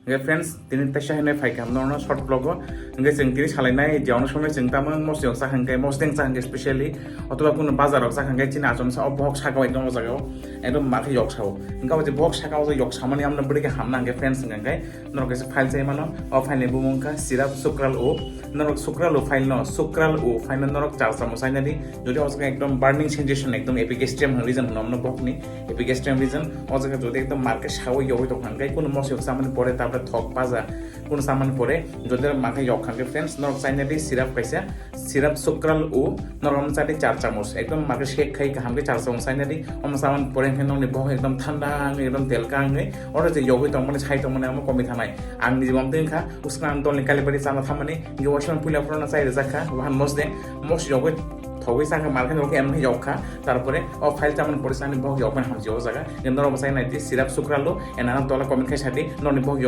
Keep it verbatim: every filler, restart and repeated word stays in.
Hingke friends, tini teisa hinwi phaikha norno short vlog o. Hingke chwng tini salainai je ono somoi chwng tamo mosiyok chakha hingke, mosdeng chakha hingke specially, otoba kunu bazar rok chakha hingke chini achomsa o bohok saka o ekdom o jaga o ekdom makhe yok sao. Hingke abo je bohok saka o yok samani amno bwrwi khe hamna hingke friends hingke norok kaisa file chai mano. O file ni bumung kha Sirap Sukral O. Norok Sukral O file no, Sukral O file no norok char chamo chainani. Jodi o jaga ekdom burning sensation, ekdom epigastrium region hwno amno bohokni epigastrium region. O jaga jodi ekdom market sao yogwi tongkha hingke kunu mosiyok chamani pore, tablet thok paja kunu chamani pore jodi makhe yok hingke friends, norok chainani Sirap kaisa Sirap Sukral O, norok omo chadi char chamuch. Ekdom makhe shake khai kaham khe char chamuch chainani. Omo chamani pore hingke nokni bohok ekdom thanda wngwi, ekdom telka wngwi. Oro je yogwi tongmani, sai tongmani omo komwi thanai. Ang niji bom twi wngkha, uskang ang dolni kalibari chana thammani. Hingke waisa puila phorona chai rijakha, wahan mosdeng, mos yogwi thogwi chakha, malkhani rokhe emkhe yokkha. Tarpore o file chamani pore chani bohok yokmani hamsi o jaga. Hingke norok bwsai naidi Sirap Sukral O, ena tola comment khai sadi, norokni bohok yok